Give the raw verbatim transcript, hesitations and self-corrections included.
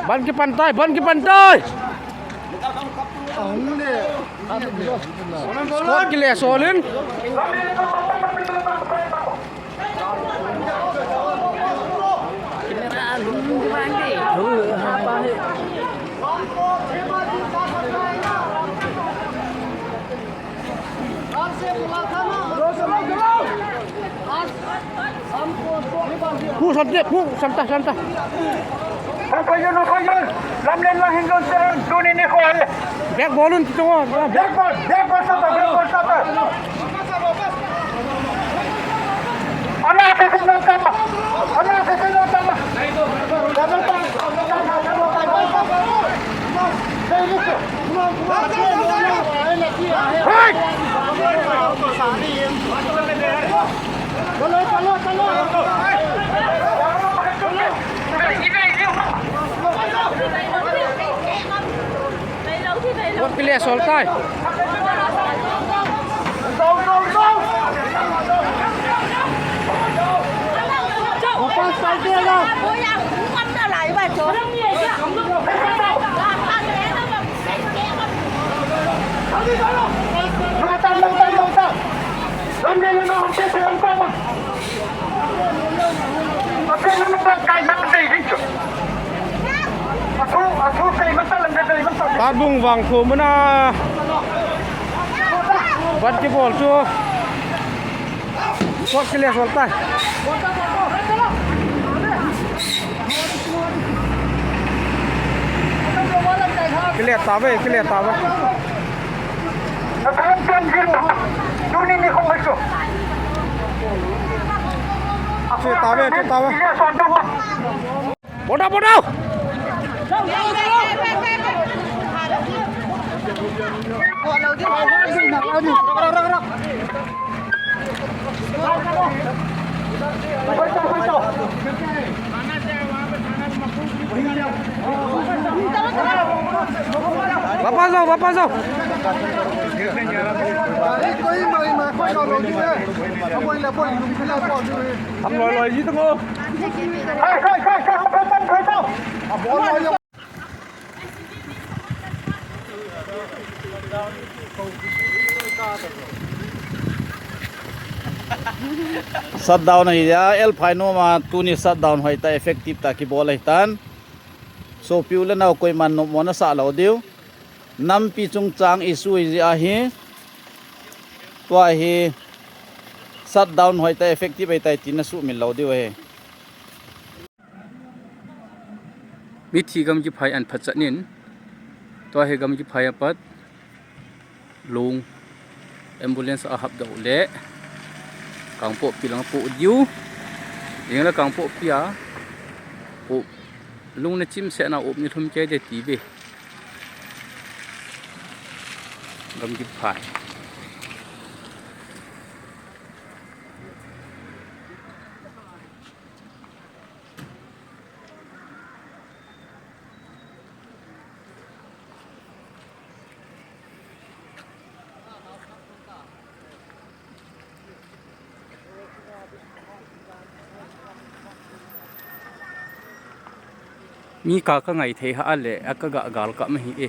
Ban kipan tai, ban kipan tai. Squad kile solin. Pu, samte, pu, samta, samta. Pu, payun, payun. Lamlen lang hingdon sen, tuni ni ko ale. Back ball un, tito. Back ball, back ball, sata, back ball, sata. Ana, sisi, no, tama. Ana, sisi, no, tama. Squad kile sol tai. Patbung vang khu muna. Bat kibol chu. Squad kile sol tai. Kile tave, kile tave. Che tave, che tave. Bol dau, bol dau. Wapas jao, wapas jao. Thăm loi loi ji tang o. Shutdown ahi a, L Phainom a tuni shutdown hoitah effective tah kibol ahitan. Sopi u le nao koiman nommo nasah lou diu. Nampi chungchang issue ahi jeh ahi. Tua hi shutdown hoitah effective ahitai tina sumil lou diu ahi. Mithi gamgi phai an phatchet in, tua hi gamgi phai apat, lung, ambulance a hapdoh le, Kangpokpi lang apoh diu, jing le Kangpokpi a, up, lung na chim seh na up ni lhum kei de ti ve. Gamgi phai. Mi ka ka ngai thei ha le, a ka ga gal ka ma hi e.